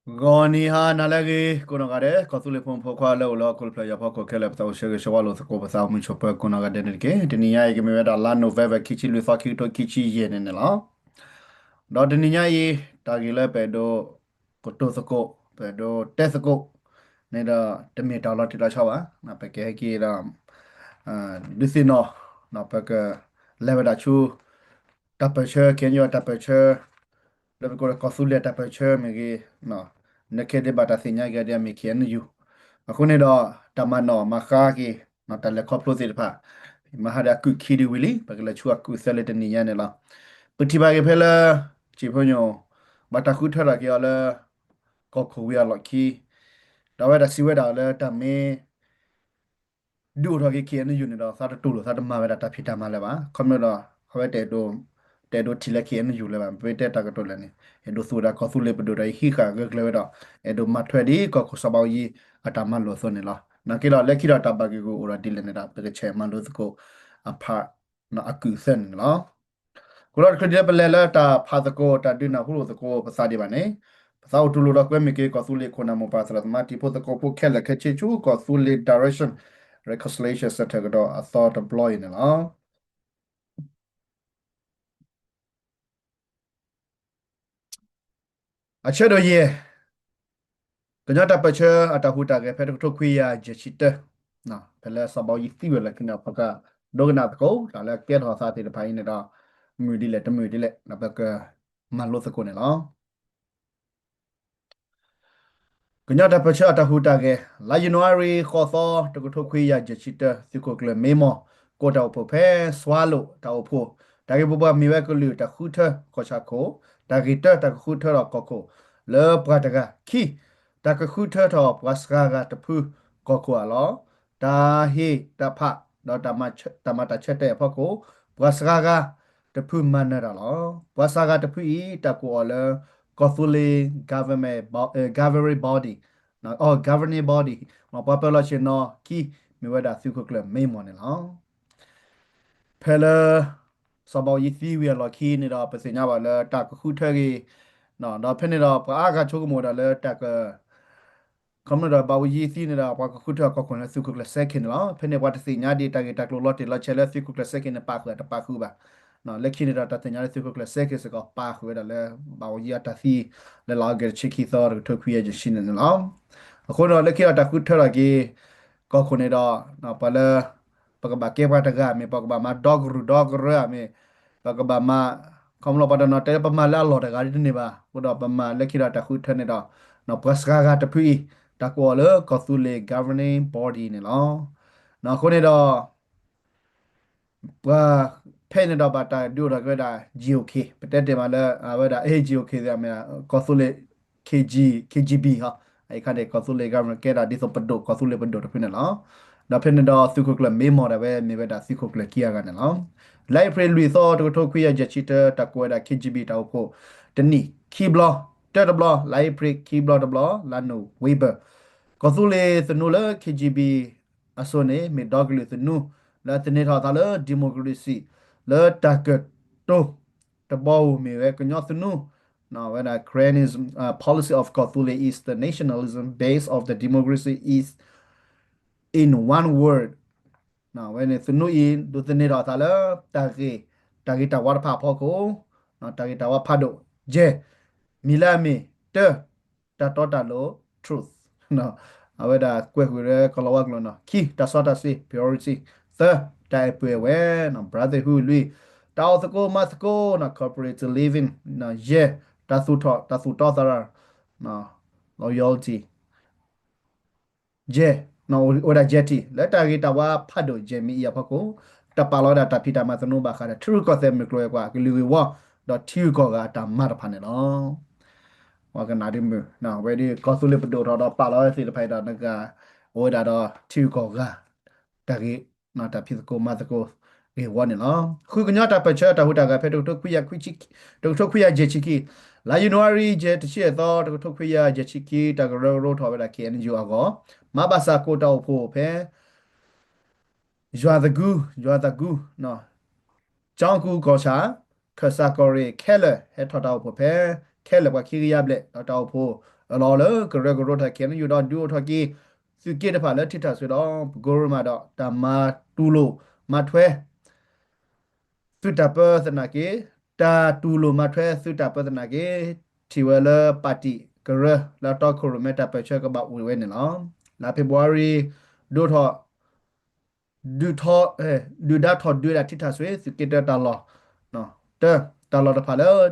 ဂီၤနံၤဟါနၤလၢအဂ့ၤ ကိးနီၢ်ဂၤဒဲး ကီၢ်သူလ့ၤဖိမုၣ်ဖိခွါလၢအိၣ်လၢဟီၣ်ခိၣ်ဖျၢၣ်ယီၤဖီခိၣ်ခဲလၢာ် ပသးအိၣ်ဆၢဂ့ၤဆၢဝါလိာ်သကိး ပသးအိၣ်မုာ်ဆိးပၢၤကိးနီၢ်ဂၤဒဲးန့ၣ်တက့ၢ်. တနံၤညါအံၤ ကမ့ၢ်ဝဲဒၣ်လါ November ခံဆံလွံၢ်သီ ခံကထိခံဆံယဲၢ်န့ၣ်န့ၣ်လီၤ. ဒီးတနံၤညါအံၤ တၢ်ဂ့ၢ်လၢပအဲၣ်ဒိးကတိၤသကိး ပအဲၣ်ဒိးတဲသကိးန့ၣ်ဒီး တမ့ၢ်တၢ်လီၤတံၢ်လီၤဆဲးဘၣ်. ပကဟဲက့ၤဒီး ဒုးသ့ၣ်နီၣ် ပကလဲၤဝဲဒၣ်ဆူ တၢ်ပၢၢ်ဆၢ ခဲအံၤတၢ်ပၢၢ်ဆၢ လၢပကိးလၢကီၢ်သူလ့ၤတၢ်ပၢၢ်ဆၢမ့ၢ်ဂ့ၤ, နခဲဒံးဘၣ်တၢ်သ့ၣ်ညါက့ၤဒ်အမ့ၢ် K N U အဃိန့ၣ်ဒီး တၢ်မၤနီၣ်မၤဃါက့ၤ တၢ်လဲၤခီဖျိသ့ၣ်တဖၣ် မၤဟါဒီးအကုၢ်ခံဒံးဝံၤလံ ပကလဲၤဆူအကုၢ်သၢလၢတနံၤညါန့ၣ်လီၤ. ပထံၣ်ဘၣ်က့ၤဖဲလၢ စံးဖိညိၣ် ဘၣ်တၢ်ဃုထၢထီၣ်က့ၤအီၤလၢ ကီၢ်ခိၣ်ဝံၤအလီၢ်ခံ ဒီးအဝဲဒၣ်စံးဝဲဒၣ်လၢတၢ်မ့ၢ် ဒုးအိၣ်ထီၣ်က့ၤ K N U န့ၣ်ဒီး သးတတူၢ်လိာ် သးတမၤဝဲဒၣ်တၢ်ဖံးတၢ်မၤလၢၤဘၣ်. ခီဖျိဒီး အဝဲတအဲၣ်ဒိး တအဲၣ်ဒိးထံၣ်လၢ K N U လၢၤဘၣ်. ပတဲတၢ်ကတိၤလၢာ်န့ၣ် အဲၣ်ဒိးသူၣ်ဝဲဒၣ်ကီၢ်သူလ့ၤပဒိၣ်ဒီး ဟံးဃာ်ဂၢၢ်ကျၢၤဝဲဒီး အဲၣ်ဒိးမၤထွဲဒ်ကီၢ်ခိၣ်စီၤဘးအူကၠံအတၢ်မၤလိာ်အသိးန့ၣ်လီၤ. နာ်က့ဒီး လၢခံဒီးတၢ်ဘၣ်က့ၤဂီၢ်အိၣ်ဒီးဒ်လဲၣ်န့ၣ်ဒီး ပကဆဲးမၤလိသကိးအဖး အကုၢ်သၢန့ၣ်လီၤ. အဃိဒီးတချုးဒ်လၢပလဲၤလၢတၢ်ဖးသကိး တၢ်ဒုးနၢ်ဟူလိာ်သကိးပသးဒံးဘၣ်န့ၣ် ပသးအိၣ်တူၢ်လိာ်ဒီးကွဲမုာ်က့ၤ ကီၢ်သူလ့ၤခိၣ်နၢ်မိၢ်ပၢ်သရၣ်သမါတံၤဖိသကိးဖိခဲလၢာ်ခဲဆ့ဆူ ကီၢ်သူလ့ၤ direction reconciliation center ကဒီးအသီတဘျီအံၤန့ၣ်လီၤ. အဆၢဒိၣ်ယဲၢ် ကညီတၢ်ပၢၢ်ဆၢအတၢ်ဟူးတၢ်ဂဲၤဖဲတကထိခွံကယၤယဲၢ်ဆံတၢ ဖဲလၢစီၤဘးအူကၠံသံဝဲလၢခံန့ၣ် ပကဒိကနၣ်သကိး တၢ်လၢကဲထီၣ်သးသ့ၣ်တဖၣ်အံၤန့ၣ်ဒီး မုာ်ဒ်လဲၣ်တမုာ်ဒ်လဲၣ် ပကမၤလိသကိးန့ၣ်လီၤ. ကညီတၢ်ပၢၢ်ဆၢအတၢ်ဟူးတၢ်ဂဲၤ လါယနူၤအါရံၤ ဃိးသီ တကထိခွံကယၤယဲၢ်ဆံတၢ သုးခိၣ်ကျၢၢ်မ့မီၢ် ကိးတၢ်အိၣ်ဖှိၣ်ဖဲ ဆွါလိာ်တၢ်အိၣ်ဖှိၣ် တၢ်ဂ့ၢ်မိၢ်ပှၢ်မ့ၢ်ဝဲကလုာ်တၢ်ဃုထၢကီၢ်ဆၣ်ခိၣ် တၢ်ဂ့ၢ်တၢတၢ်ကဃုထၢဒီးကီၢ်ခိၣ် လၢပှၤတဂၤ ခံ တၢ်ကဃုထၢထီၣ်ပှၤစှၤဂၤတဖုကီၢ်ခိၣ်အလီၢ် တၢ်ဟ့ၣ်တၢ်ဖး ဒီးတၢ်မၤတၢ်ဆၢတဲာ်အဖီခိၣ် ပှၤစှၤဂၤတဖုမၤနၢၤတၢ်လီၤ. ပှၤစှၤဂၤတဖုအံၤ တၢ်ကိးအီၤလၢ ကီၢ်သူလ့ၤ governing body, governing body ပှၤပၢၤလီၢ်ဆ့ၣ်နီၤခံ မ့ၢ်ဝဲဒၣ်သုးခိၣ်ကျၢၢ်မ့မီၢ်န့ၣ်လီၤ. ဖဲလၢ စီၤဘးအူကၠံသံဝံၤအလီၢ်ခံန့ၣ်ဒီး ပသ့ၣ်ညါဘၣ်လၢတၢ်ကဃုထၢက့ၤ ဒီးဖဲန့ၣ်ဒီး ပှၤအါဂၤဆိကမိၣ်ဝဲဒၣ်လၢတၢ်က ခီဖျိဒီးဘးအူကၠံသံန့ၣ်ဒီး ပှၤကဃုထၢအကီၢ်ခိၣ်န့ၣ်လၢသုးခိၣ်ကျၢၢ်စဲခ့ၣ်န့ၣ်လီၤ. ဖဲန့ၣ်ပှၤတသ့ၣ်ညါဒံးတၢ်ဂ့ၢ်တၢ်ကျိၤလီၤတံၢ်လီၤဆဲးလၢသုးခိၣ်ကျၢၢ်စဲခ့ၣ်န့ၣ် ပာ်ဃုာ်တပာ်ဃုာ်ဘၣ်. လၢခံန့ၣ်ဒီးတၢ်သ့ၣ်ညါလၢသုးခိၣ်ကျၢၢ်စဲခ့ၣ်စ့ၢ်ကီးပာ်ဃုာ်ဝဲဒၣ်လၢ ဘးအူကၠံအတၢ်သံ လၢလါအီကူးတဆံခံသီ တကထိခွံကယၤယဲၢ်ဆံန့ၣ်န့ၣ်လီၤ. အဃိဒီးလၢခံဒီးတၢ်ဃုထၢထီၣ်က့ၤ ကီၢ်ခိၣ်န့ၣ်ဒီး ပှၤလၢ ပကဘၣ်ကဲပှၤတဂၤမ့ၢ် ပကဘၣ်မၤဒီကရူၢ်ဒီကရၢမ့ၢ် ပကဘၣ်မၤ ခီဖျိပှၤတနီၤတဲလၢပမၤလၢအလီၢ်တဂၤဒ်တန့ၢ်ဘၣ်. အဃိဒီးပမၤလၢခံဒီးတၢ်ဃုထၢန့ၣ်ဒီး ပှၤစှၤဂၤတဖုအံၤ တၢ်ကိးအီၤလၢကီၢ်သူလ့ၤ governing body န့ၣ်လီၤ. အဃိန့ၣ်ဒီး ပှၤဖဲန့ၣ်ဒီးဘၣ်တၢ်ဒုးအိၣ်ထီၣ်က့ၤဝဲဒၣ် G O K ပတဲတ့ၢ်မးလၢအဝဲဒၣ် G O K မ့ၢ် ကီၢ်သူလ့ၤ K G, K G B ဟီ, အခါန့ၣ် ကီၢ်သူလ့ၤ government ကဲဒၣ်ဒ်သိးပဒိၣ် ကီၢ်သူလ့ၤပဒိၣ်တဖုန့ၣ်လီၤ. ဒီးဖဲန့ၣ်ဒီးသုးခိၣ်ကျၢၢ်မ့မီၢ်ဒၣ်ဝဲမ့ၢ်ဝဲဒၣ်သုးခိၣ်ကျၢၢ်ခံဂၤန့ၣ်လီၤ. လါအ့ဖြ့ၣ်လွံၢ်သီ တကထိခွံကယၤယဲၢ်ဆံတၢ တၢ်ကိးဝဲဒၣ် K G B တၢ်အိၣ်ဖှိၣ် တနံၣ်ခံဘျီ တၢတဘျီလါအ့ဖြ့ၣ်ခံဘျီတဘျီ လါနိၣ်ဝ့ဘၢၣ် ကီၢ်သူလ့ၤသနူလၢ K G B အစိၤန့ၣ် မ့ၢ်ဒီကလုာ်သနူ လၢသန့ၤထီၣ်အသးလၢ democracy လၢတၢ်ကတိၤတဘီဧိၤမ့ၢ်ဝဲကညီသနူ ဝဲဒၣ် Karen is, uh, policy of ကီၢ်သူလ့ၤ is the nationalism base of the democracy is in one word. ဝဲန့ၣ်သနူအံၤ ဒိးသန့ၤထီၣ်အသးလၢ တၢ်ဂ့ၢ်, တၢ်ဂ့ၢ်တၢ်ဝါတဖၣ်အဖီခိၣ်, တၢ်ဂ့ၢ်တၢ်ဝါဖးဒိၣ်, ယဲၢ်, မံၤလၢအမ့ၢ်, တၢ, တၢ်တီတၢ်လိၤ, truth, အဝဲဒၣ်ကွဲးဃုာ်လၢကီၢ်လီၤဝါကျိာ်န့ၣ်, ခံ, တၢ်စီတၢ်ဆှံ, priority, သၢ, တၢ်အဲၣ်ပှဲၤဝဲ, brotherhood, လွံၢ်, တၢ်အိၣ်သကိးမၤသကိး, cooperative living, ယဲၢ်, တၢ်သူၣ်ထီၣ်တၢ်သူၣ်တီသရၣ်, loyalty ယဲၢ်, အိၣ်ဝဲဒၣ်ယဲၢ်ထံၣ် လၢတၢ်ဂ့ၢ်တၢ်ဝါဖးဒိၣ်ယဲၢ်မံၤအံၤအဖီခိၣ်, တပာ်လီၤဝဲဒၣ်တၢ်ဖံးတၢ်မၤသနူဘၣ်ဃးဒီး ထံရူၢ်ကီၢ်သဲးမုၢ်ကျိၤဝဲၤကွာ် ကလုာ်ဂ့ၢ်ဝီ ဒီးထံဂုၤကီၢ်ဂၤအတၢ်မၤတဖၣ်န့ၣ်လီၤ. ပှၤကနၣ်ဒ်မုၢ်, ဝဲဒၣ်ကီၢ်သူလ့ၤပဒိၣ်ထီၣ်ဒီးပာ်လီၤဝဲသ့ၣ်တဖၣ်အံၤဒီး နကအိၣ်ဝဲဒၣ်ဒီးထံဂုၤကီၢ်ဂၤ တၢ်ဂ့ၢ် တၢ်ဖံးသကိးမၤသကိးဂ့ၢ်ဝီန့ၣ်လီၤ. ဃုကညီတၢ်ပၢၢ်ဆၢတၢ်ဟူးတၢ်ဂဲၤဖဲ တကထိခွံကယၤယဲၢ်ဆံခံ, လါယနူၤအါရံၤ ယဲၢ်တဆံယဲၢ်သီ တကထိခွံကယၤယဲၢ်ဆံခံ တၢ်ကရၢကရိထီၣ်ဝဲဒၣ် K N U အဂီၢ်, မၤဘၣ်ဆၣ်ကိးတၢ်အိၣ်ဖှိၣ်ဖဲ ယွၤသကု, ယွၤသကု, ကၠီကူကီၢ်ဆၣ်, ခၢၣ်စးကီၢ်ရ့ၣ်ခဲလၢာ် ဟဲထီၣ်တၢ်အိၣ်ဖှိၣ်ဖဲ ခဲလၢာ်ပှၤခံကယၤဘျဲၣ် ဒီးတၢ်အိၣ်ဖှိၣ် အလီၢ်လၢကရၢကရိထီၣ် KNU ဒီးဒုးအိၣ်ထီၣ်က့ၤ သုးက့တဖၣ်လၢထံထၣ်စွ့ဒီး ပကိရမးဒီး တၢ်မၤတူၢ်လိာ်မၤထွဲ သုးတၢ်ပၢသနာ်က့ တၢ်တူၢ်လိာ်မၤထွဲသုးတၢ်ပၢသနာ်က့ ထံၣ်ဝဲလၢပၣ်တံၣ်ကရၢလၢအတီခိၣ်ရိၣ်မဲတၢ်ပၢၢ်ဆၢကဘၣ်အိၣ်ဝဲန့ၣ်လီၤ. လါဖ့ၤဘြူၤအါရံၤ ဒိးထီၣ် ဒုးထီၣ် ဒုၣ်ဒါထီၣ်ဒုးဝဲဒၣ်ထံထၣ်စွ့ သုးက့တၢတၢ်လီၢ် တၢ တၢ်လီၢ်တဖၣ်လၢ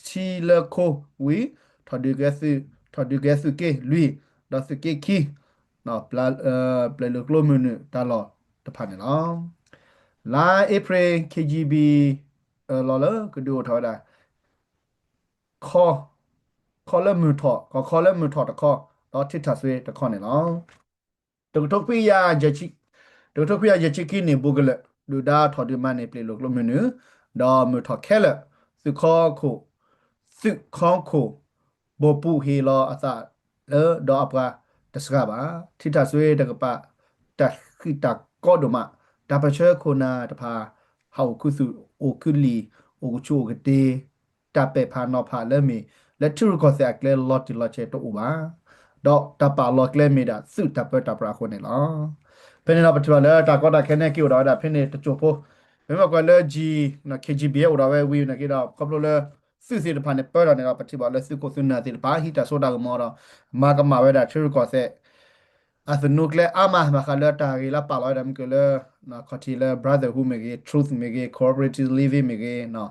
ထံလၢခိဝံၤ ထီၣ်ဒုးကဲသုး ထီၣ်ဒုးကဲသုးက့လွံၢ် ဒီးသုးက့ခံ ပျဲၤလိာ်ကျိမုၢ်နုာ်တၢ်လီၢ်တဖၣ်န့ၣ်လီၤ. လါအ့ဖြ့ၣ် ခ့ၣ်ကၠံၣ်ဘံၣ် အလီၢ်လၢကဒုးအိၣ်ထီၣ်ဝဲဒၣ် ခီ ခီလၢမုၢ်ထီၣ် ကီၢ်ခီလၢမုၢ်ထီၣ်တခီ ဒီးထံထၣ်စွ့တခီန့ၣ်လီၤ. တကထိခွံကယၤယဲၢ်ဆံ တကထိခွံကယၤယဲၢ်ဆံခံနံၣ် ဘူးကလၢာ် ဒုၣ်ဒါထီၣ်ဒုးမၤန့ၢ်ပျဲၤလိာ်ကျိမုၢ်နုာ် ဒီးမုၢ်ထီၣ်ခဲလၢာ် သုးခီခိၣ် သုးခီခိၣ် ဘိၣ်ပူၣ်ဟ့ၣ်လီၤအသးလၢဒီးအပှၤတစှၤဘၣ်. ထံထၣ်စွ့တကပၤ တၢ်ဃံးတၢ်ကီဒိၣ်မး တၢ်ပၢၢ်ဆၢခိၣ်နၢ်တဖၣ် ဟးအိၣ်ခူသူၣ် အိၣ်ခူလံာ် အိၣ်ကဆူၣ်အိၣ်ကတ့ၤ တၢ်ပဲာ်ဖးနီၤဖးလၢမ့ၢ် လၢထံရူၢ်ကီၢ်သဲးအကျဲလီၤတံၢ်လီၤဆဲးတအိၣ်ဘၣ်. ဒီးတၢ်ပာ်လီၤကျဲမ့ၢ်ဒၣ်သုးတၢ်ပၢတၢ်ပြးအဃိန့ၣ်လီၤ. ဖဲန့ၣ်ဒီးပထံၣ်ဘၣ်လၢတၢ်ကီတၢ်ခဲန့ၣ်က့ၤအိၣ်ဒီးဝဲဒၣ်ဖဲန့ၣ်တစိၢ်ဖိ ပမ့ၢ်ကွၢ်လၢ G ခ့ၣ်ကၠံၣ်ဘံၣ် အိၣ်ဒီးဝဲဝံၤန့ၣ်က့ၤဒီး ခီဖျိလၢ သုးသ့ၣ်တဖၣ်န့ၣ် ပၢထီၣ်န့ၣ်ဒီး ပထံၣ်ဘၣ်လၢသုးခိၣ်သုးနၢ်သ့ၣ်တဖၣ် ဟံးတၢ်စိတၢ်ကမီၤဒီး မၤကမၣ်ဝဲဒၣ်ထံရူၢ်ကီၢ်သဲး အသနူကျဲအါမး ဘၣ်ဃးလၢတၢ်ဂ့ၢ်လၢပာ်လီၤဝဲဒၣ်မ့ၢ်က့ၤလၢ ခီၣ်ထံးလၢ brotherhood မ့ၢ်ဂ့ၤ truth မ့ၢ်ဂ့ၤ cooperative living မ့ၢ်ဂ့ၤ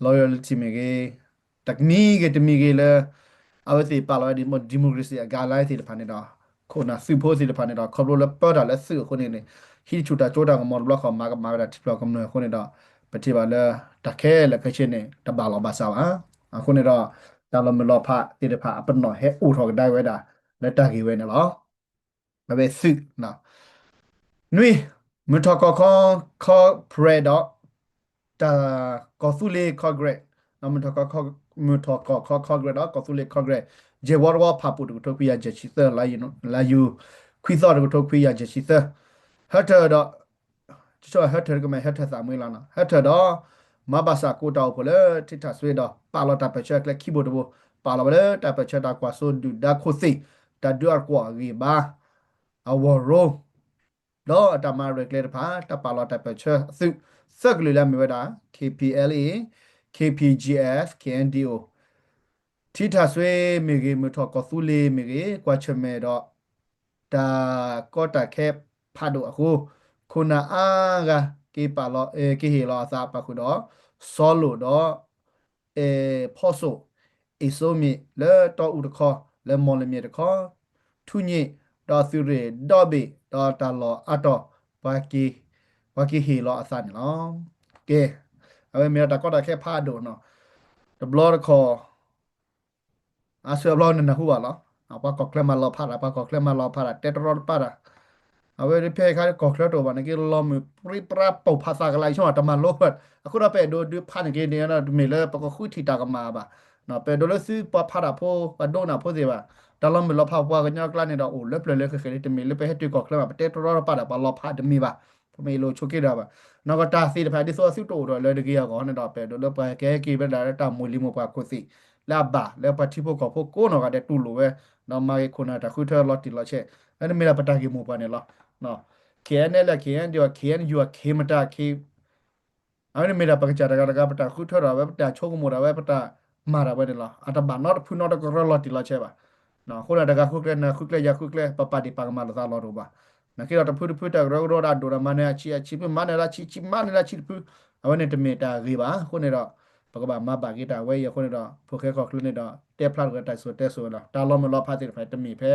loyalty မ့ၢ်ဂ့ၤ တမံၤဂ့ၤတမံၤဂ့ၤလၢ အဝဲသ့ၣ်ပာ်လီၤဝဲ democracy အ guideline သ့ၣ်တဖၣ်န့ၣ်ဒီး ခိၣ်နၢ်သုးဖိသ့ၣ်တဖၣ်န့ၣ်ဒီး ခီဖျိလၢပၢတၢ်လၢသုးအဃိန့ၣ်န့ၣ် ဟံးဆူၣ်တၢ်စိတၢ်ကမီၤတဘျီဃီ မၤကမၣ်ဝဲဒၣ်ထံပျီကမျၢၢ်အဃိန့ၣ်ဒီး ပထံၣ်ဘၣ်လၢ တၢ်ခဲလၢာ်ခဲဆ့န့ၣ် တဘၣ်လီၤဘၣ်စးဘၣ်. အဃိန့ၣ်ဒီး တၢ်လီၤမုၢ်လီၤဖးသ့ၣ်တဖၣ်အပနီၣ်ဟဲအိၣ်ထီၣ်ကဒါဝဲဒၣ် လၢတၢ်ဂ့ၢ်ဝဲန့ၣ်လီၤ. အဝဲသုး နွံ မုၢ်ထီၣ်ကီၢ်ခီ ခီပြၢဒီး တၢ် ကီၢ်သူလ့ၤ Congress မုၢ်ထီၣ်ကီၢ်ခီ မုၢ်ထီၣ်ကီၢ်ခီ Congress ဒီးကီၢ်သူလ့ၤ Congress ယဲၢ်ဝီတဝီဖးပူၣ် တကထိခွံကယၤယဲၢ်ဆံသၢ လါယူၤ ခွံသီတကထိခွံကယၤယဲၢ်ဆံသၢ ဟၢထၢၣ်ဒီး ဟၢထၢၣ်တကမး ဟၢထၢၣ်သးမှံလီၤ ဟၢထၢၣ်ဒီး မၤဘၣ်ဆၣ်ကိးတၢ်အိၣ်ဖှိၣ်လၢထံထၣ်စွ့ဒီး ပာ်လီၤတၢ်ပၢၢ်ဆၢအကျဲခံဘိတဘိ ပာ်လီၤဝဲလၢတၢ်ပၢၢ်ဆၢတၢ်ကွၢ်စိဒုၣ်ဒါခိၣ်သ့ၣ် တၢ်ဒုးအကွီၢ်အဂံၢ်ဘါ အဝီၤရိ ဒီးအတၢ်မၤရဲၣ်ကျဲၤတဖၣ် တၢ်ပာ်လီၤတၢ်ပၢၢ်ဆၢအသုး သၢကလုာ်လၢအမ့ၢ်ဝဲဒၣ် KPLA, KPGF, KNDO ထံထၣ်စွ့မ့ၢ်ဂ့ၤ မုၢ်ထီၣ်ကီၢ်သူလ့ၤမ့ၢ်ဂ့ၤ ကွၢ်ဆၢၣ်မဲာ်ဒီး တၢ်ကီတၢ်ခဲဖးဒိၣ်အဃိ ခိၣ်နၢ်အါဂၤ က့ၤပာ်လီၤ က့ၤဟ့ၣ်လီၤအသးပာ်ဃုာ်ဒီး စီၤလိာ်ဒီး အဲၣ်ဖီစိၣ် အ့ၣ်စိမ့ၣ်လၢတီအူတခီ လၢမီၢ်လမၠဲၣ်တခီ ထူညံၣ် ဒီးသုးရ့ၣ်ဒီဘ့ၣ် ဒီးတၢ်လီၢ်အါတီၢ် ပှၤက့ၤဟ့ၣ်လီၤအသးန့ၣ်လီၤ. ကဲ အဝဲမ့ၢ်ဒီးတၢ်ကီတၢ်ခဲဖးဒိၣ်နီၤ တဘျီတခီၣ် အါဆၢအဘျီနနၢ်ဟူဘၣ်လီၤ. ပှၤကီၢ်ချၢမၤလီၤဖးတၢ် ပှၤကီၢ်ချၢမၤလီၤဖးတၢ် တဲတရီတပါတၢ် အဝဲဖဲခါကီၢ်ချၢတအိၣ်ဘၣ်န့ၣ်က့ လီၤမုၢ်ပြံပြါပိာ်ဖးသးကလါ ယဆိကမိၣ်တမၤလိဘၣ် အဃိဒီးပအဲၣ်ဒိးဒုးဖးန့ၣ်က့န့ၣ် တမ့ၢ်လၢပကဃုထံၣ်တၢ်ကမၣ်ဘၣ်. ပအဲၣ်ဒိးလၢသုပှၤဖးတၢ်ဖိ ပှၤဒိကနၣ်ဖိသ့ၣ်ဘၣ် တၢ်လီၤမုၢ်လီၤဖးပှၤကညီအကျါန့ၣ်ဒီး အိၣ်လၢပျၢၤလၢဃဲၤဃဲၤလံ တမ့ၢ်လၢပဟဲတုၤကီၢ်ချၢဘၣ် ပတဲတရီတပါတၢ် ပှၤလီၤဖးတမ့ၢ်ဘၣ်. ပမ့ၢ်လိာ်ဆိးက့ဒီးဘၣ် နီၢ်ကီၢ်တၢ်သ့ၣ်တဖၣ် ဒ်သိးအသုတအိၣ်ထီၣ်လၢတဂ့ၤအဂီၢ်န့ၣ်ဒီး ပအဲၣ်ဒိးလၢပှၤကဟဲက့ၤဝဲဒၣ်လၢတၢ်မိၢ်လံၤမိၢ်ပှၢ်ခိၣ်သ့ၣ် လၢအဘၣ်လၢပှၤထံဖိကီၢ်ဖိကိးနီၢ်ဂၤဒဲးတူၢ်လိာ်ဝဲ ဒီးမၤဂ့ၤခိၣ်နၢ်တၢ်ဃုထၢလီၤတံၢ်လီၤဆဲး လၢနမ့ၢ်ဒၣ်ပတၢ်ဂ့ၢ်မိၢ်ပှၢ်န့ၣ်လီၤ. KNLA KNDO KNU ခ့မတၤခ့ အဝဲန့ၣ်မ့ၢ်ဒၣ်ပကစၢ်တဂၤတဂၤ ပတၢ်ဃုထၢထီၣ်ဝဲ ပတၢ်ဆိကမိၣ်ဒၣ်ဝဲ ပတၢ်မၤဒၣ်ဝဲန့ၣ်လီၤ. အတဘၣ်နီတဖုနီတကရၢလီၤတံၢ်လီၤဆဲးဘၣ်. အဃိန့ၣ် တဂၤဃုကျဲ နၤဃုကျဲ ယၤဃုကျဲ ပပာ်ဒံးပာ်ကမၣ်လိာ်သးလီၤတအိၣ်ဘၣ်. နာ်က့ဒီးတဖုတဖုတၢ်ကရၢကရိဒီးအဒိၣ်ဒီးမၤနၢၤအဆံး အဆံးဖုမၤနၢၤလၢဆံး ဆံးမၤနၢၤလၢဆံးတဖု အဝဲန့ၣ်တမ့ၢ်တၢ်ဂ့ၤဘၣ်. အဃိန့ၣ်ဒီး ပကဘၣ်မၤဘၣ်က့ၤတၢ်ဝဲအံၤအဃိန့ၣ်ဒီး ဖိၣ်ဃဲကီၢ်ချၢန့ၣ်ဒီး တဲဖျါတဂ့ၤတၢ်စံၣ်စိၤတဲစိၤဝဲလီၤ. တၢ်လီၤမုၢ်လီၤဖးသ့ၣ်တဖၣ်တမ့ၢ်ဖဲ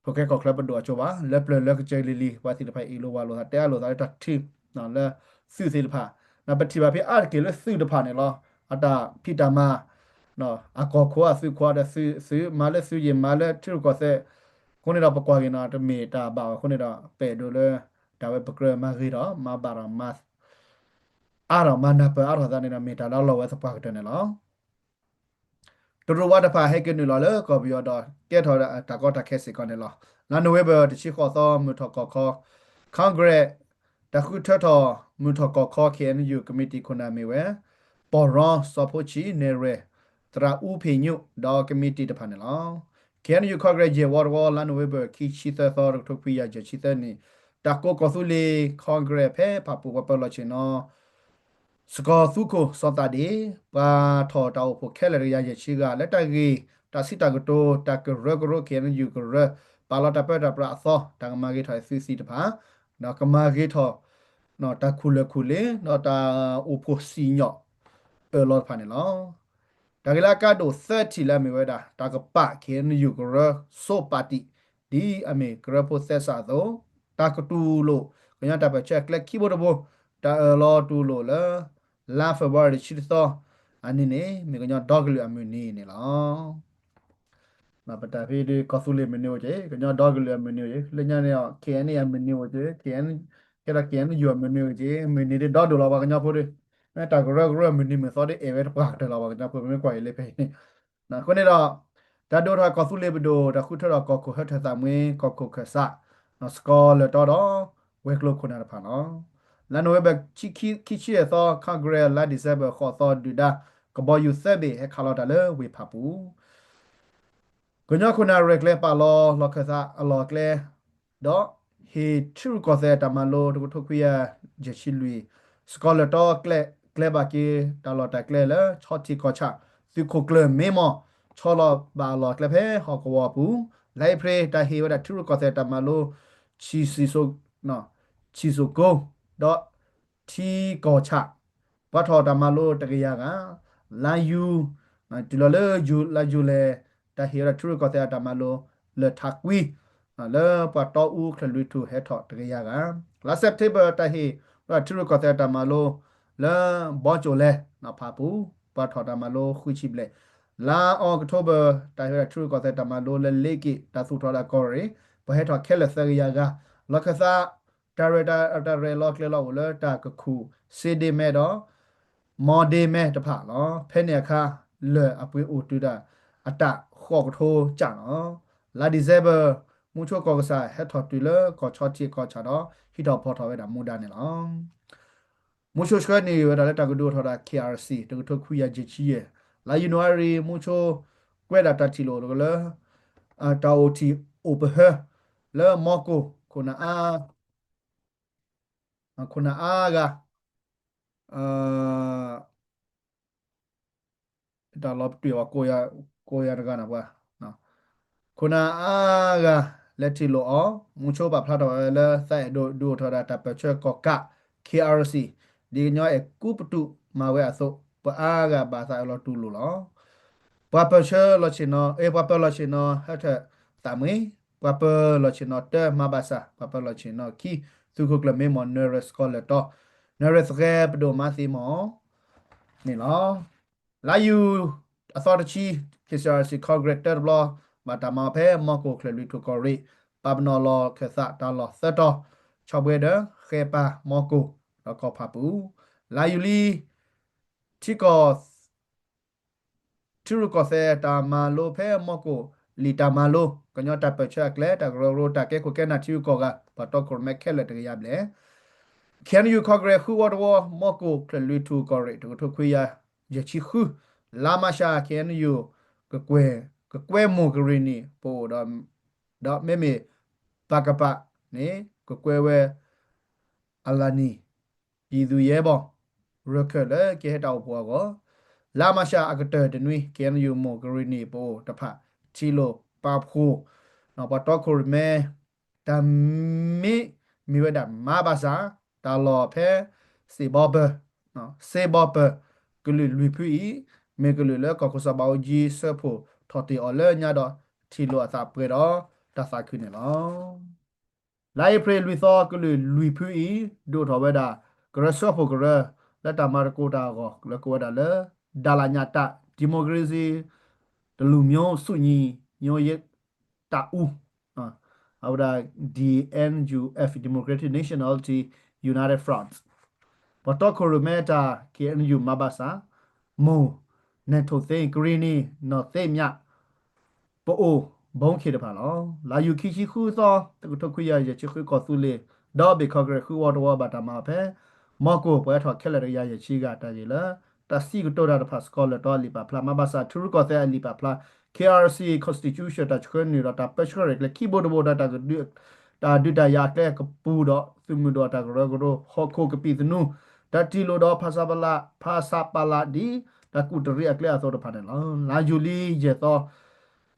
ဖိၣ်ဃဲကီၢ်ချၢပဒိၣ်အစိဘၣ် လၢပျၢၤလၢကစၢၢ်လံၤလံၤ ပှၤသ့ၣ်တဖၣ်အ့ၣ်လိာ်ဝၢ်လိာ်သး တဲအၢလိာ်သးလၢတၢ်ထံၣ် လၢသုးသ့ၣ်တဖၣ် ပထံၣ်ဘၣ်ဖဲအါတက့ၢ်လၢသုးတဖၣ်န့ၣ်လီၤ. အတၢ်ဖံးတၢ်မၤ အကီၢ်ခိၣ်အသုးခိၣ်ဒီးသုး သုးမၤလၢသုးယံၤမၤလၢထံရူၢ်ကီၢ်သဲး အဃိန့ၣ်ဒီးပကွၢ်က့ၤနီၤ တမ့ၢ်တၢ်ဘၣ်ဘၣ်အဃိန့ၣ်ဒီး ပအဲၣ်ဒိးလၢ တၢ်ဝဲပကြၢးမၤဂ့ၤထီၣ် မၤဘၣ်ထီၣ်မၤ အါထီၣ်မၤနၢ်ပၢၢ်အါထီၣ်သးန့ၣ်ဒီး မ့ၢ်တၢ်လၢအလီၢ်ဝဲသပှၢ်ကတၢၢ်န့ၣ်လီၤ. တရူးဝါတဖၣ်ဟဲက့ၤနုာ်လီၤလၢကီၢ်ပယီၤဒီး ကဲထီၣ်တၢ်ကီတၢ်ခဲစ့ၢ်ကီးန့ၣ်လီၤ. လါနိၣ်ဝ့ဘၢၣ် တဆံဃိးသီ မုၢ်ထီၣ်ကီၢ်ခီ Congress တၢ်ဃုထၢထီၣ် မုၢ်ထီၣ်ကီၢ်ခီ KNU committee ခိၣ်နၢ်မ့ၢ်ဝဲ ပီၢ်ရီ စီၤဖိဆံး နဲၣ်ရွဲၣ် သရၣ်အူဖ့ၣ်ညိၣ် ဒီးကမံးတံာ်တဖၣ်န့ၣ်လီၤ. ခ့ၣ်အဲၣ်ယူၣ် ခီကရဲး ယဲၢ်ဝီတဝီ လါနိၣ်ဝ့ဘၢၣ် ခံဆံသၢသီ တကထိခွံကယၤယဲၢ်ဆံသၢနံၣ် တၢ်ကိးကီၢ်သူလ့ၤ ခီကရဲး ဖဲဖၣ်ပူၣ် ပှၤပၢၤလီၢ်ဆ့ၣ်နီၤ စကီၤသူခိၣ် စီၤသးဒ့ၣ် ပှၤထီၣ်တၢ်အိၣ်ဖှိၣ်ခဲလၢာ်တကယၤယဲၢ်ဆံဂၤ လၢတၢ်ဂ့ၢ်တၢ်စံးတၢ်ကတိၤ တၢ်ကရၢကရိ ခ့ၣ်အဲၣ်ယူၣ်ကရၢ ပာ်လီၤတၢ်ပၢတၢ်ပြးအသီ တၢ်ကမၤဂ့ၤထီၣ်အသုးသံၣ်တဖၣ် ဒီးကမၤဂ့ၤထီၣ် တၢ်ခူၣ်လၢၢ်ခူၣ်လ့ၤ ဒီးတၢ်အိၣ်ဖှိၣ်စံၣ်ညီၣ်အၢၣ်လီၤတဖၣ်န့ၣ်လီၤ. တၢ်ဂ့ၢ်လၢအကါဒိၣ်သၢထံၣ်လၢအမ့ၢ်ဝဲဒၣ် တၢ်ကပာ် ခ့ၣ်အဲၣ်ယူၣ်ကရၢစိပၣ်တံၣ် ဒ်အမ့ၢ်ကရၢဖိသဲစးအသိး, တၢ်ကတူၢ်လိာ် ကညီတၢ်ပၢၢ်ဆၢအကျဲခံဘိတဘိ, တၢ်အၢၣ်လီၤတူၢ်လိာ်လၢ လါဖ့ၤဘြူၤအါရံၤတဆံတသီ အနံၤန့ၣ် မ့ၢ်ကညီဒီကလုာ်အမုၢ်နံၤန့ၣ်လီၤ. ပတၢ်ဖဲဒ်ကီၢ်သူလ့ၤမုၢ်နံၤအိၣ်က့ၤ, ကညီဒီကလုာ်အမုၢ်နံၤအိၣ်က့ၤ, လၢညါန့ၣ် ခ့ၣ်အဲၣ်ယူၣ်အမုၢ်နံၤအိၣ်က့ၤ, ကဲဒီး ခ့ၣ်အဲၣ်ယူၣ်အမုၢ်နံၤအိၣ်က့ၤ, မုၢ်နံၤဒ်ဒီဒိၣ်လီၤပှၤကညီဖိဒီး, မ့ၢ်တၢ်ကရၢကရိအမုၢ်နံၤမုၢ်သီဒ်အဲၣ်ဝဲတပှၢ်ကတၢၢ်လီၤပှၤကညီဖိ ပမ့ၢ်ကွၢ်အံၤလၢဖဲအံၤန့ၣ် အဃိန့ၣ်ဒီး တၢ်ဒိၣ်ထီၣ်ကီၢ်သူလ့ၤပဒိၣ် တၢ်ဃုထၢဒီးကီၢ်ခိၣ်ဟၢထၢၣ်သးမှ့ ကီၢ်ခိၣ်ခၢၣ်စး စကီၤလၢၢ်တီဒီး ဝဲၤကျိၤခိၣ်နၢ်တဖၣ်လီၤ. လါနိၣ်ဝ့ဘၢၣ် ခံဆံယဲၢ်သီ ခီကရဲး လါဒံၣ်စဲဘၢၣ် ဃိးသီဒုၣ်ဒါ ကဘီယူၤသၢဘ့ၣ် ဟဲခးလီၤတၢ်လၢဝ့ၢ်ဖၣ်ပူၣ် ကညီခိၣ်နၢ်ရဲၣ်ကျဲၤပာ်လီၤ လီၢ်ခၢၣ်သးအလီၢ်အကျဲ ဒီးဟ့ၣ်ထံရူၢ်ကီၢ်သဲးတၢ်မၤလိ တကထိခွံကယၤယဲၢ်ဆံလွံၢ်, စကီၤလၢၢ်တီကျဲ ကျဲၤဘၣ်က့ၤ တၢ်လီၢ်တၢ်ကျဲလၢ ခၠီထံးကီၢ်ဆၣ် သုးခိၣ်ကျၢၢ်မ့မီၢ် ဆီလီၤဘၣ်အလီၢ်အကျဲဖဲဟီၣ်ကဝီၤအပူၤ, လါအ့ဖြ့ၣ် တၢ်ဟ့ၣ်ဝဲဒၣ်ထံရူၢ်ကီၢ်သဲးတၢ်မၤလိ ဆံးစိၤကိ ဒီး ထံကီၢ်ဆၣ် ပှၤထီၣ်တၢ်မၤလိတကယၤဂၤ, လါယူၤ တုၤလီၤလၢယူၤ လါယူၤလဲၣ် တၢ်ဟ့ၣ်ဝဲဒၣ်ထံရူၢ်ကီၢ်သဲးအတၢ်မၤလိ လၢၢ်ထးကွံ လၢပှၤတီအူချၢၣ်လွံၢ်ထူၣ်ဟဲထီၣ်တကယၤဂၤ, လါစဲးပထ့ဘၢၣ် တၢ်ဟ့ၣ်ဝဲဒၣ်ထံရူၢ်ကီၢ်သဲးအတၢ်မၤလိ လၢဘီကၠိၣ်လဲၣ် ဖၣ်ပူၣ် ပှၤထီၣ်တၢ်မၤလိဃုဆံဘျဲၣ်, လါအီးကထိဘၢၣ် တၢ်ဟ့ၣ်ဝဲဒၣ်ထံရူၢ်ကီၢ်သဲးတၢ်မၤလိလၢလ့က့ၣ် တၢ်သူၣ်ထီၣ်ဒၣ်ကီၢ်ရ့ၣ် ပှၤဟဲထီၣ်ခဲလၢာ်သၢကယၤဂၤ, လီၢ်ခၢၣ်သး တၢ်ရဲၣ်တၢ် တၢ်ရဲၣ်လီၤကျဲၤလီၤအိၣ်လၢတၢ်ကခူၣ် စ့ဒ့မဲဒီး မီဒ့မဲတဖၣ်လီၤ. ဖဲန့ၣ်အခါ လၢၢ်အပှ့ၤအိၣ်တုၤဒၣ် အတၢ်ဃိးကထိကၢ်လီၤ. လါဒံၣ်စဲဘၢၣ် မူဆိကီၢ်ကစၢ်ဟဲထီၣ်တုၤလၢကီၢ်ခၠီထံးကီၢ်ဆၣ်ဒီး ဟံးထီၣ်ဖီၣ်ထီၣ်ဝဲဒၣ်မူဒါန့ၣ်လီၤ. မူဆိဆှၢန့ၢ်ဝဲဒၣ်လၢတၢ်ကဒုးအိၣ်ထီၣ်ဒၣ် ခ့ၣ်အါရ့ၣ်စံၣ် တကထိခွံကယၤယဲၢ်ဆံယဲၢ်, လါယနူၤအါရံၤ မူဆိကွဲးဒၣ်တၢ်ထံၣ်လိာ်လၢ တၢ်အိၣ်ထံၣ်အိၣ်ပဟၢ လၢမီကိၢ် ခိၣ်နၢ်အါ ခိၣ်နၢ်အါဂၤ တၢ်လီၤပတွံၢ်ဝဲ ကိးယၤတဂၤန့ၣ်ပှၤ ခိၣ်နၢ်အါဂၤ လဲၤထံၣ်လိာ်အီၤ, မူဆိပာ်ဖျါထီၣ်ဝဲလၢ သးအဲၣ်ဒိးဒုးအိၣ်ထီၣ်ဒၣ်တၢ်ပၢၢ်ဆၢကီၢ်ကး ခ့ၣ်အါရ့ၣ်စံၣ် ဒ်ကညီအဲၣ်ကူပတူးမၤဝဲအသိး ပှၤအါဂၤဘၣ်သးအၢၣ်လီၤတူၢ်လိာ်လီၤ. ပှၤပၢၢ်ဆၢလီၤဆ့ၣ်နီၤ အ့ ပှၤပၢၤလီၤဆ့ၣ်နီၤ ဟၢထၢၣ်သးမှ့, ပှၤပၢၤလီၤဆ့ၣ်နီၤတၢ မါဘၣ်ဆၣ်, ပှၤပၢၤလီၤဆ့ၣ်နီၤခံ သုးခိၣ်ကျၢၢ်မ့မီၢ် နၢၤရဲၣ်စကီၤလၢၢ်တီ, နၢၤရဲၣ်သဃဲၤ ပဒိၣ်မါသ့မီၢ် န့ၣ်လီၤ. လါယူၤအသီတဆံ ခ့ၣ်စၢၣ်စံၣ် ခီကရဲး တၢတဘျီ ဘၣ်တၢ်မၤအီၤဖဲ မီကိၢ်ချၢၣ်လွံၢ်ထူၣ်ကီၢ်ရ့ၣ် ပာ်ပနီၣ်လီၢ်ခၢၣ်သးတၢ်လီၢ်သၢတီၤ ဆီၣ်ဘှဲဒီး ဃဲၤပၤ မီကိၢ် ဒီးကီၢ်ဖၣ်ပူၣ်, လါယူၤလံ ထံကီၢ် ထံရူၢ်ကီၢ်သဲးတၢ်မၤလိဖဲမီကိၢ် လံာ်တၢ်မၤလိ ကညီတၢ်ပၢၢ်ဆၢအကျဲ တၢ်ကရၢကရိ တၢ်ကဲခိၣ်ကဲနၢ်ထံဂုၤကီၢ်ဂၤ ပှၤတီခိၣ်ရိၣ်မဲခဲလၢာ်တကယၤဘျဲၣ်, ခ့ၣ်အဲၣ်ယူၣ် ခီကရဲး ဃုဝီတဝီ မီကိၢ်ချၢၣ်လွံၢ်ထူၣ်ကီၢ်ရ့ၣ် တကထိခွံကယၤယဲၢ်ဆံဃု, လါမၤရှး ခ့ၣ်အဲၣ်ယူၣ် ကကွဲၢ်မိၢ်ကရ့ၣ်နံၣ်ပအိၣ်ဒီး ဒီးမ့မ့ၢ် ပကဖ န့ၣ် ကကွဲၢ်ဝဲ အလါနံၣ် ပြည်သူ့ရဲဘော် ရၢၢ်ခၢၣ်လၢကဟဲတၢ်အိၣ်ဖှိၣ်အဂီၢ်, လါမၤရှးအကတၢၢ်တနွံ ခ့ၣ်အဲၣ်ယူၣ်မိၢ်ကရ့ၣ်နံၣ်ပအိၣ်တဖၣ် ထံၣ်လိာ်ပာ်ဖှိၣ် ပှၤတီခိၣ်ရိၣ်မဲ တၢ်မ့ၢ်မ့ၢ်ဝဲဒၣ်မါဘၣ်ဆၣ် တၢ်လီၢ်ဖဲ စ့ဘီပၢၢ် စ့ဘီပၢၢ် ကလုာ်လွံၢ်ဖုအံၤ မ့ၢ်ကလုာ်လၢကီၢ်ခိၣ်စီၤဘးအူကၠံ ဆၢဖှိၣ်ထီၣ်တ့ၢ်အီၤလၢညါဒီး ထံၣ်လိာ်အသးပှဲၤဒီးတၢ်သးခုန့ၣ်လီၤ. လါအ့ဖြ့ၣ်လွံၢ်သီ ကလုာ်လွံၢ်ဖုအံၤ ဒုးအိၣ်ထီၣ်ဝဲဒၣ် ကရၢဆၢဖှိၣ်ကရၢ လၢတၢ်မၤသကိးတၢ်အဂီၢ် လၢကိးဝဲဒၣ်လၢ ဒါလၣ်ညၣ်တၢ် ဒီမိုကရေစီ တလူမျိုးစုညီညွတ်ရေးတပ်ဦး အဝဲဒၣ် ဒီအန်ယူအက်ဖ် Democratic Nationality United Front ပှၤတီခိၣ်ရိၣ်မဲတၢ် ခ့ၣ်အဲၣ်ယူၣ် မါဘၣ်ဆၣ် မိၢ် နဲၣ်ထိၣ်သ့ ကရ့ၣ်နံၣ် နီၢ်သ့ၣ်မၠး ပအိၣ်ဘီခဲတဖၣ်လီၤ. လါယူၤခံဆံဃုသီ တကထိခွံကယၤယဲၢ်ဆံဃု ကီၢ်သူလ့ၤ ဒီဘ့ၣ်ခီကရဲး ဃုဝီတဝီ ဘၣ်တၢ်မၤအီၤဖဲ မီကိၢ် ပှၤဟဲထီၣ်ခဲလၢာ်တကယၤယဲၢ်ဆံဂၤ တၢ်ဂ့ၢ်လၢ တၢ်စံးကတိၤတၢ်တဖၣ်စ့ၢ်ကီးလၢာ်တီအလံာ်ပာ်ဖျါ မ့ၢ်ဘၣ်ဆၣ်ထံရူၢ်ကီၢ်သဲးအလံာ်ပာ်ဖျါ K R C constitution တၢ်ဆှၢနုာ်ဒီးတၢ်ပၢဆှၢရဲၣ်ကျဲၤခံဘိတဘိဒီး တၢ်ဒုးတၢ်ယၤအကျဲကပူၤဒီး သုးမုၢ်ဒိၣ်အတၢ်ကရၢကရိ ဟီၣ်ခိၣ်ကပံာ်သနူ တၢ်တ့ၢ်လိာ်ဒီး ဖဆပလ ဒ် တၢ်ကူၣ်တရံးအကျဲအသိးတဖၣ်န့ၣ်လီၤ. လါယူၤလံယဲၢ်သီ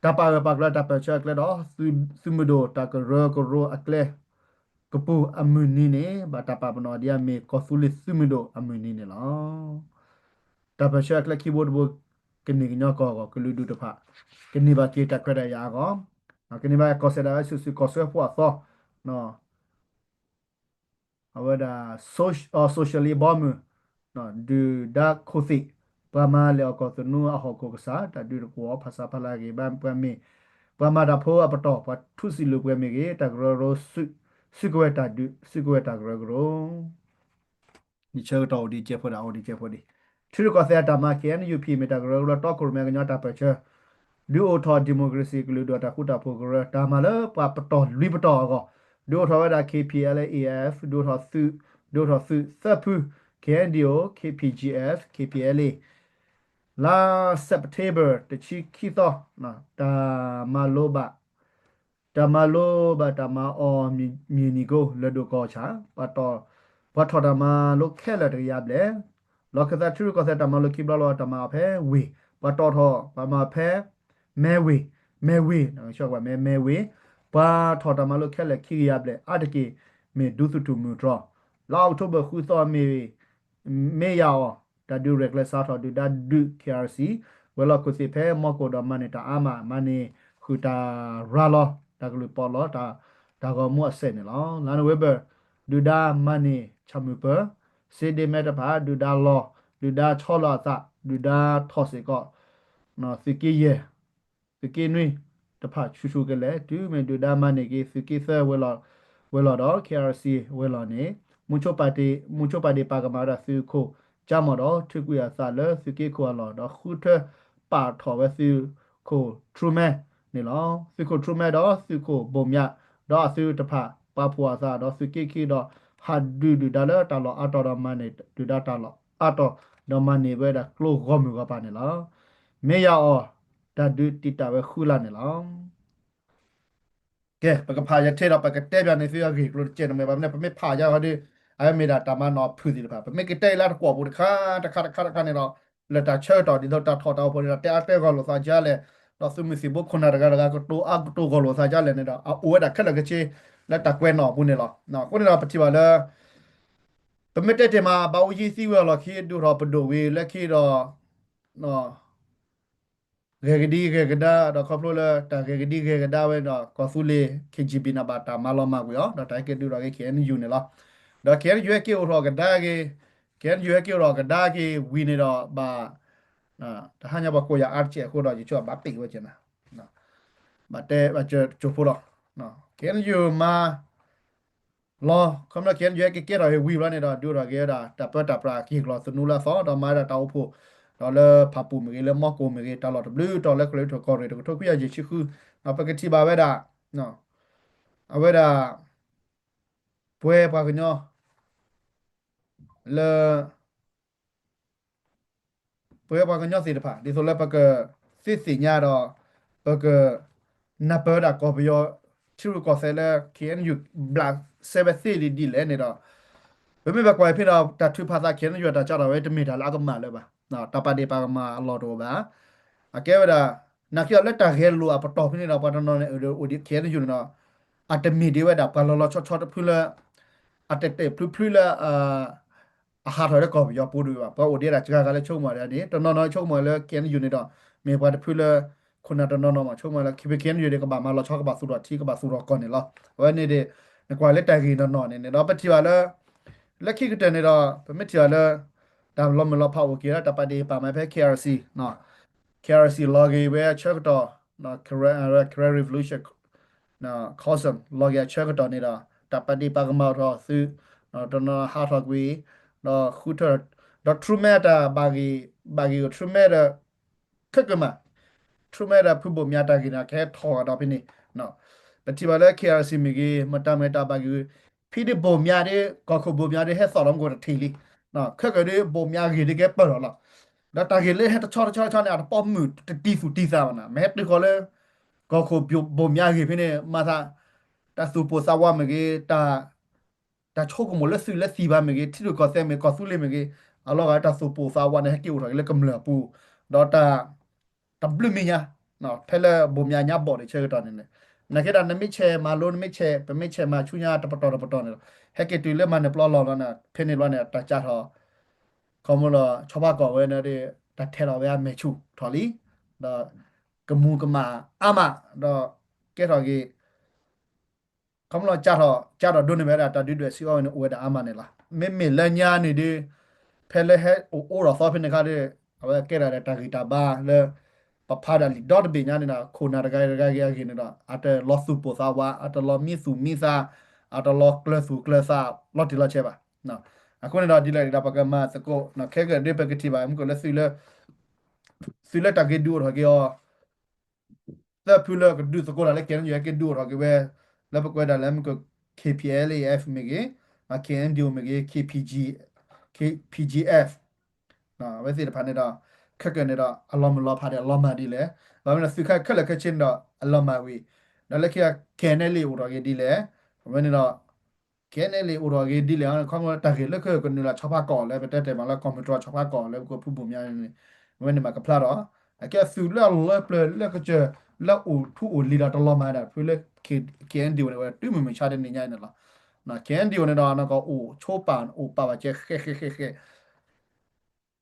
တၢ်ပာ်ဂၢၢ်ပာ်ကျၢၤတၢ်ပၢၢ်ဆၢအကျဲဒီး သုးမုၢ်ဒိၣ်တၢ်ကရၢကရိအကျဲ ကပူၤအမုၢ်နံၤန့ၣ် ဘၣ်တၢ်ပာ်ပနီၣ်ဒ်အမ့ၢ်ကီၢ်သူလ့ၤသုးမုၢ်ဒိၣ်အမုၢ်နံၤန့ၣ်လီၤ. တၢ်ပၢၢ်ဆၢအကျဲခံဘိတဘိ ကန့ၢ်ကညီကီၢ်အဂီၢ် ကလုာ်ဒူၣ်တဖၣ် ကန့ၢ်ဘၣ်က့ၤတၢ်ခွဲးတၢ်ယာ်အဂီၢ် ကန့ၢ်ဘၣ်ကီၢ်စဲၣ်ဒၣ်ဝဲ ဆူၣ်ဆူၣ်ကီၢ်စၢဖှိၣ်အသီ အဝဲဒၣ် socially ဘီမုၢ် ဒုၣ်ဒါခိၣ်သ့ၣ် ပှၤမၤလဲၢ်အီၣ်ကီၢ်သနူအဟီၣ်ခိၣ်ကစၢ် တၢ်ဒုးတကွီၢ် ဖဆပလ ဂ့ၢ်ဘၣ် ပှၤမ့ၢ် ပှၤမၤတၢ်ဖိအပတီၢ် ပှၤထူစံးလိာ်ပှဲၤမ့ၢ်ဂ့ၤ တၢ်ကရၢကရိ စုကဝဲၤတၢ်ဒုး စုကဝဲၤတၢ်ကရၢကရိ ယဆၢကတီၢ်အိၣ်ဒံးကဲဖိဒံး အိၣ်ဒံးကဲဖိဒံး ထံရူၢ်ကီၢ်သဲးအတၢ်မၤ K N U P မ့ၢ်တၢ်ကရၢကရိတီခိၣ်ရိၣ်မဲကညီတၢ်ပၢၢ်ဆၢ ဒုးအိၣ်ထီၣ် democracy ကလုာ်ဒူၣ်အတၢ်ဃူတၢ်ဖိးကရၢ တၢ်မၤလၢပှၤပတီၢ်လွံၢ်ပတီၢ်အဂီၢ် ဒုးအိၣ်ထီၣ်ဝဲဒၣ် K P L A F ဒုးအိၣ်ထီၣ်သုး ဒုးအိၣ်ထီၣ်သုးသၢဖု K N D O K P G F K P L A လါ September တဆံခံသီ တၢ်မၤလိဘၣ် တၢ်မၤလိဘၣ်တၢ်မၤအီၣ်မုၢ်နံၤကိလၢဒိၣ်ကီၢ်ဆၣ် ပှၤထီၣ်တၢ်မၤလိခဲလၢာ်တကယၤဘျဲၣ် လီၢ်ခၢၣ်သးထံရူၢ်ကီၢ်သဲးတၢ်မၤလိခံဘျီလီၤ တၢ်မၤအီၣ်ဖဲဝ့ၢ် ပှၤတီၣ်ထီၣ် ပှၤမၤဖဲ မဲဝ့ၢ် မဲဝ့ၢ် မဲ မဲဝ့ၢ် ပှၤထီၣ်တၢ်မၤလိခဲလၢာ်ခံကယၤဘျဲၣ် အါတက့ၢ် မ့ၢ်ဒူသထူၣ်မုၢ်တြီၢ် လါ October ဃုသီမ့ၢ် မ့ၢ်ယၤအီၤ တၢ်ဒုးရဲၣ်ကျဲၤစးထီၣ်ဒုၣ်ဒါဒုး K R C ဝဲၤလီၢ်ခိၣ်သ့ၣ်ဖဲမီကိၣ်ဒီးမၤန့ၢ်တၢ်အါမး မၤန့ၢ်ဃုာ်တၢ်ရၤလီၤ တၢ်ကလုၢ်ပီးလီၤ တၢ်ဂီၤမူအစဲးန့ၣ်လီၤ. လါ November ဒုၣ်ဒါမၤန့ၢ်ဆၣ်မုၢ်ပၢၤ စ့ဒ့မဲတဖၣ် ဒုၣ်ဒါလီၤ ဒုၣ်ဒါဆီလီၤအသး ဒုၣ်ဒါထီၣ်စ့ၢ်ကီး သုးက့ယဲၢ် သုးက့နွံ တဖၣ်ဆူၣ်ဆူၣ်ကလဲာ် တုၤမ့ၢ်ဒုၣ်ဒါမၤန့ၢ်က့ၤ သုးက့သၢ ဝဲၤလီၢ်ဒီး K R C ဝဲၤလီၢ်န့ၣ် မူဆိပာ်ဒ့ၣ်ပာ်ကမၣ်ဝဲဒၣ်သုးခိၣ်ကၠါမီၣ်ဒီး ထုးကွံာ်အသးလၢသုးက့ခိၣ်အလီၢ် ဒီးဃုထၢပာ်ထီၣ်ဝဲသုးခိၣ် Truman န့ၣ်လီၤ. သုးခိၣ် Truman ဒီးသုးခိၣ်ဘိၣ်မၠး ဒီးအသုးတဖၣ် ပာ်ဖှိၣ်အသးဒီးသုးက့ခံဒီး ဟးဒုးဒုၣ်ဒါလၢတၢ်လီၢ်အါတီၤဒီးမၤန့ၢ်ဒုၣ်ဒါတၢ်လီၢ်အါတီၤ ဒီးမၤန့ၢ်ဝဲဒၣ်ကျိဂီၢ်မုၢ်ဂီၢ်ပၤန့ၣ်လီၤ. မ့ၢ်ယၤအီၤ တၢ်ဒုးတံာ်တာ်ဝဲဃုလါန့ၣ်လီၤ. ကဲ ပကဖးယထဲဒီး ပကတဲဘၣ်န့ၣ်သုအဂ့ၢ်ကျိၤတကဲးန့ၣ် မ့ၢ်ဘၣ်မနုၤ ပမ့ၢ်ဖးယါဒီး အဝဲမ့ၢ်ဒၣ်တၢ်မၤနီၣ်ဖုၣ်သ့ၣ်တဖၣ် ပမ့ၢ်ကတဲအံၤလၢတကွီၢ်ပူၤတခါ တခါတခါတခါန့ၣ်ဒီး လၢတၢ်ဆၢကတီၢ်ဒ်သိးတၢ်ထီၣ်တၢ်အိၣ်ဖှိၣ်န့ၣ်ဒီး တဲအါတဲဂီၢ်လိာ်သးဒ်လဲၣ်, ဒီးသုးမုၢ်သံၣ်ဘိခိၣ်နၢ်တဂၤတဂၤ ကတိၤအါကတိၤဂီၢ်လိာ်သးဒ်လဲၣ်န့ၣ်ဒီး အအိၣ်ဝဲဒၣ်ခဲလၢာ်ခဲဆ့ လၢတၢ်ကွဲးနီၣ်အပူၤန့ၣ်လီၤ. အဃိန့ၣ်ဒီး ပထံၣ်ဘၣ်လၢ ပမ့ၢ်တဲတ့ၢ်မး ဘၣ်အိၣ်ယံၤသံဝဲအလီၢ်ခံ ဒုးထီၣ်ပဒိၣ်ဝံၤလၢခံဒီး ဂဲၤကဒံဂဲၤကဒါ ဒီးခီဖျိလၢတၢ်ဂဲၤကဒံဂဲၤကဒါဝဲဒီး ကီၢ်သူလ့ၤ K G B န့ၣ် ဘၣ်တၢ်မၤလီၤမၢ်ကွံာ်အီၤ ဒီးတၢ်ဟဲက့ၤဒုးထီၣ်က့ၤ K N U န့ၣ်လီၤ. ဒီး K N U ဟဲက့ၤအိၣ်ထီၣ်ကဒါက့ၤ K N U ဟဲက့ၤအိၣ်ထီၣ်ကဒါက့ၤဝံၤန့ၣ်ဒီး ဘၣ် တဟါညါပှၤကိးယၤအါတက့ၢ်အဃိဒီး ယဆိကမိၣ်ဘၣ်ပ့ၢ်ဝဲက့ၤနၤ ဘၣ်တဲဘၣ်ကၠိဖိလီၤ. K N U မၤ လီၤ ခီဖျိ K N U ဟဲက့ၤကဲထီၣ်ဟ့ၣ်ဝံၤဘျီန့ၣ်ဒီး ဒုးထီၣ်က့ၤဝဲဒၣ် တၢ်ပၢတၢ်ပြးက့ၤကျီၢ်သနူလၢအသီ ဒီးမၤဝဲဒၣ်တၢ်အိၣ်ဖှိၣ် ဒီးလၢဖၣ်ပူၣ်မ့ၢ်ဂ့ၤ လၢမီကိၣ်မ့ၢ်ဂ့ၤ တၢ်လီၢ်တဘျုးတီၤလၢကရၢကရိထီၣ်ကီၢ်ရ့ၣ် တကထိခွံကယၤယဲၢ်ဆံဃု ဒီးပကထံၣ်ဘၣ်ဝဲဒၣ် အဝဲဒၣ် ပှၤပှၤကညီ လၢ ပဝဲပှၤကညီသ့ၣ်တဖၣ် ဒ်သိးလၢပကသ့သ့ၣ်ညါဒီး ပကနၢ်ပၢၢ်ဒၣ်ကီၢ်ပယီၤ ထံရူၢ်ကီၢ်သဲးလၢ K N U ဘျးစဲဝဲသ့ဒ်လဲၣ်န့ၣ်ဒီး ပမ့ၢ်ဘၣ်ကွၢ်ဖဲဒီး တၢ်ထုးဖးသး K N U တၢ်ကၢ်ထီၣ်ဝဲ တမ့ၢ်တၢ်လၢအကမၣ်လၢၤဘၣ်. တၢ်ပာ်ဒ့ၣ်ပာ်ကမၣ်အလီၢ်တအိၣ်ဘၣ်. အကဲဝဲဒၣ် နာ်က့အီၤလၢတၢ်ဂဲၤလိာ်အပတီၢ်ဖဲန့ၣ်ဒီး ပှၤတနီၤန့ၣ် အိၣ်ဒံး K N U န့ၣ်ဒီး အတမ့ၢ်ဒ်ဝဲဒၣ် ပှၤလီၤလီၤဆီဆီတဖုလၢ အတဲာ်တဲာ်ဖျုဖျုလၢ အဟးထီၣ်လၢကီၢ်ပယီၤပူၤဒံးဘၣ်. ပှၤအိၣ်ဒံးဒၣ်စှၤဂၤလၢဆိကမိၣ်ဒ်န့ၣ် တနီၤနီၤဆိကမိၣ်လၢ K N U န့ၣ်ဒီး မ့ၢ်ပှၤတဖုလၢ ခိၣ်နၢ်တနီၤနီၤမး ဆိကမိၣ်လၢ K N U န့ၣ် ကဘၣ်မၤလီၤဆီ ကဘၣ်သူၣ်ထီၣ်ထံ ကဘၣ်သူၣ်ထီၣ်ကီၢ်န့ၣ်လီၤ. အဝဲန့ၣ်ဒီး နကွၢ်လၢတၢ်ဂ့ၢ်နီၢ်နီၢ်န့ၣ်န့ၣ်ဒီး ပထံၣ်ဘၣ်လၢ လၢခံကတၢၢ်န့ၣ်ဒီး ပမ့ၢ်ထံၣ်ဘၣ်လၢ တၢ်လီၤမုၢ်လီၤဖးအိၣ်က့ၤလၢတၢ်ပာ်ဒ့ၣ်ပာ်ကမၣ်ဖဲ K R C, K R C လီၤဂ့ၤဝဲအဆၢကတီၢ် Karen Revolution Council လီၤဂ့ၤအဆၢကတီၢ်န့ၣ်ဒီး တၢ်ပာ်ဒ့ၣ်ပာ်ကမၣ်အိၣ်ထီၣ်သုး တနီၤဟးထီၣ်ကွံာ် ဒီးဃုထၢၣ် ဒီး Truman တၢ်ဘၣ်ဂ့ၤ ဘၣ်ဂ့ၤအိၣ် Truman ဒီး ခဲကမး Truman ဒီးဖုဘိၣ်မၠးတၢ်ဂ့ၢ်န့ၣ် ကဟဲထီၣ်ကဒီးဖဲန့ၣ် ပထံၣ်ဘၣ်လၢ K R C မ့ၢ်ဂ့ၤ မတၤမ့ၢ်တၢ်ဘၣ်ဂ့ၤ ဖဲဒ်ဘိၣ်မၠးဒ် ကီၢ်ခိၣ်ဘိၣ်မၠးဒ်ဟဲသီၣ်လီၤမူကတထံၣ်လံ. ခဲကဒ်ဘိၣ်မၠးဂ့ၤဒ်ကဲပၢၢ်ထီၣ်လီၤ. ဒီးတၢ်ဂ့ၢ်လၢဟဲတဆီတဆီတဆီန့ၣ် အတပိာ်မုၣ်တတံၤသူၣ်တံၤသးဘၣ်နီၤ, မ့ၢ်ဟဲတုၤဃီၤလၢ ကီၢ်ခိၣ်ဘိၣ်မၠါဂ့ၢ်ဖဲန့ၣ် မၤသး တၢ်သူၣ်ပိၢ်သးဝးမ့ၢ်ဂ့ၤ, တၢ်ဆိကမိၣ်လၢသုးလၢသံၣ်ဘၣ်မ့ၢ်ဂ့ၤ, ထံရူၢ်ကီၢ်သဲးမ့ၢ်ကီၢ်သူလ့ၤမ့ၢ်ဂ့ၤ, အလီၢ်ဂၤတၢ်သူၣ်ပိၢ်သးဝးန့ၣ် ဟဲက့ၤအိၣ်ထီၣ်က့ၤလၢကမျၢၢ်အပူၤ, ဒီးတၢ် တၢ်ဘျုးမဲာ်ညါ ဖဲလၢဘိၣ်မၠါညါဘီၣ်န့ၣ် ဆၢကတီၢ်န့ၣ်န့ၣ်, နာ်က့ဒီး နမ့ၢ်ဆဲးမၤလိ နမ့ၢ်ဆဲး ပမ့ၢ်ဆဲးမၤဆူညါတပတီၢ်တပတီၢ်န့ၣ်လီၤ, ဟဲက့ၤတုၤလၢမၤနၢၤပျီလီၢ်လီၤန့ၣ် ဖဲန့ၣ်ဘျီန့ၣ် တၢ်ကၢ်ထီၣ် ခီဖျိလၢဆီဖါကီၢ်ဝဲန့ၣ်ဒီး တၢ်ထဲးထီၣ်ဝဲအမဲာ်ဆူၣ်ထီၣ်လံ, ဒီး ကမူၤကမၣ်အါမး, ဒီးကဲထီၣ်က့ၤ ခီဖျိကၢ်ထီၣ် ကၢ်ထီၣ်ဒိၣ်န့ၢ်ဝဲဒၣ် တၢ်ဒုးဒွဲၣ်စံးအီၣ်ဝဲန့ၣ် အိၣ်ဝဲဒၣ်အါမးန့ၣ်လီၤ. မ့မ့ၢ်လၢညါန့ၣ်ဒီး ဖဲလၢဟဲအိၣ်အိၣ်ထီၣ်သီဖဲန့ၣ်အခါဒီး အဝဲကဲထီၣ်ဒီးတၢ်ဂံၢ်တၢ်ဘါလၢ ပဖးဒၣ်လံာ်ဒီတဘ့ၣ်ညါန့ၣ်ဒီး ခိၣ်နၢ်တဂၤဂ့ၤတဂၤဂ့ၤအဂ့ၢ်န့ၣ်ဒီး အတလီၤသူၣ်ပိၢ်သးဝး အတလီၤမံသူၣ်မံသး အတလီၤကျၢၤသူၣ်ကျၢၤသး လီၤတံၢ်လီၤဆဲးဘၣ်. အဃိန့ၣ်ဒီး ဒ်လဲၣ်ဒီး ပကမၤသကိး ခဲကနံၣ်အံၤဒီး ပကထံၣ်ဘၣ် မ့ၢ်ကီးလၢသုးလၢ သုးလၢတၢ်ဂ့ၢ်ဒုးအိၣ်ထီၣ်က့ၤအီၤ သၢဖုလၢကဒုးသကိးတၢ်လၢ KNU ဟဲက့ၤဒုးအိၣ်ထီၣ်က့ၤဝဲ လၢပကွဲးဒၣ်လၢမ့ၢ်ကီး K P L A F မ့ၢ်ဂ့ၤ, K N D O မ့ၢ်ဂ့ၤ, K P G, K P G F အဝဲသ့ၣ်တဖၣ်န့ၣ်ဒီး ခဲကနံၣ်အံၤန့ၣ်ဒီး အလီၤမုၢ်လီၤဖးဒီး အလီၤမၢ်ဒ်လဲၣ်, ဘၣ်မနုၤဒီး သုးခါခဲလၢာ်ခဲဆ့န့ၣ်ဒီး အလီၤမၢ်ဝံၤ, ဒီးလၢခံ K N L A အိၣ်ထီၣ်က့ၤဒ်လဲၣ်, အဝဲန့ၣ်ဒီး K N L A အိၣ်ထီၣ်က့ၤဒ်လဲၣ် ခီဖျိတၢ်ဂ့ၢ်လၢခဲကနုာ်လၢဆီဖါကီၢ်လၢ ပတဲတဲမးလၢ ကီၢ်မုၢ်တြီၢ်ဆီဖါကီၢ်လၢ ပကဖုဘိၣ်မၠါန့ၣ် အဝဲန့ၣ်မးကဖျါထီၣ် အကဲသုးလၢအလၢပျၢၤလၢကစၢၢ်လၢအိၣ်ထူအိၣ်လံၤဒီးတလီၤမၢ်ဒၣ် ဖုလၢ K N D O န့ၣ် ဝဲတုၤမုၢ်မဆါတနံၤညါအံၤန့ၣ်လီၤ. K N D O န့ၣ်ဒီး နကအိၣ်ဆိပာ်အိၣ်ပာ်ဘၣ်ကဲဃဲဃဲဃဲဃဲ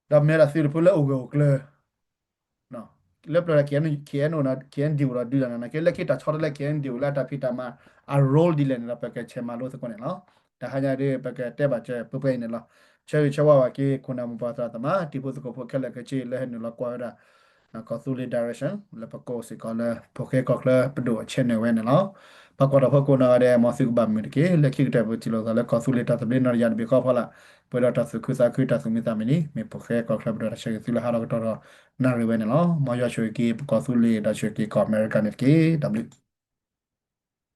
ဒီးမ့ၢ်ဒၣ်သုးတဖုလၢအိၣ်ဂၢၢ်အိၣ်ကျၢၤ လၢပျၢၤဒီး K N O ဒီး K N D O ဒီးဒုးတၢ်န့ၣ် နာ်က့လၢခံတၢ်ဆီတလဲ K N D O လၢအတၢ်ဖံးတၢ်မၤ အ role ဒ်လဲၣ်န့ၣ်ဒီး ပကဆဲးမၤလိသကိးန့ၣ်လီၤ. တဟါညါဒီး ပကတဲဘၣ်စၢၤပှဲၤပှဲၤအံၤန့ၣ်လီၤ. ဆၢဂ့ၤဆၢဝါဘၣ်က့ၤ ခိၣ်နၢ်မိၢ်ပၢ်သရၣ်သမါ တံၤဖိသကိးဖိခဲလၢာ်ခဲဆ့လၢဟဲနုာ်လီၤကွၢ်ဝဲဒၣ် ကီၢ်သူလ့ၤ direction လၢပကိးစ့ၢ်ကီးလၢ ဖိၣ်ဃဲကီၢ်ချၢပဒိၣ်အ channel ဝဲန့ၣ်လီၤ. ပှၤကွၢ်တၢ်ဖိကိးနီၢ်ဂၤဒဲး မ်သုကဘၣ်မုာ်တက့ၢ်. လၢခံကတၢၢ်ပကထံၣ်လိာ်သးလၢကီၢ်သူလ့ၤတၢ်သဘျ့နီၢ်တယၢ်တဘ့ၣ်ဃီဖီလာ် ပှဲၤဒီးတၢ်သူၣ်ခုသးခုတၢ်သူၣ်မံသးမုာ်န့ၣ် မ့ၢ်ဖိၣ်ဃဲကီၢ်ချၢပဒိၣ်တၢ်ဆၢဂ့ၤသုလၢဟးထီၣ်ကတီၢ်ထီၣ်နၣ်ရံၣ်ဝဲန့ၣ်လီၤ. မ်ယွၤဆိၣ်ဂ့ၤက့ၤပကီၢ်သူလ့ၤ ဒီးဆိၣ်ဂ့ၤက့ၤကီၢ်အမဲရကၤန့ၣ်တက့ၢ်. တၢ်ဘျုး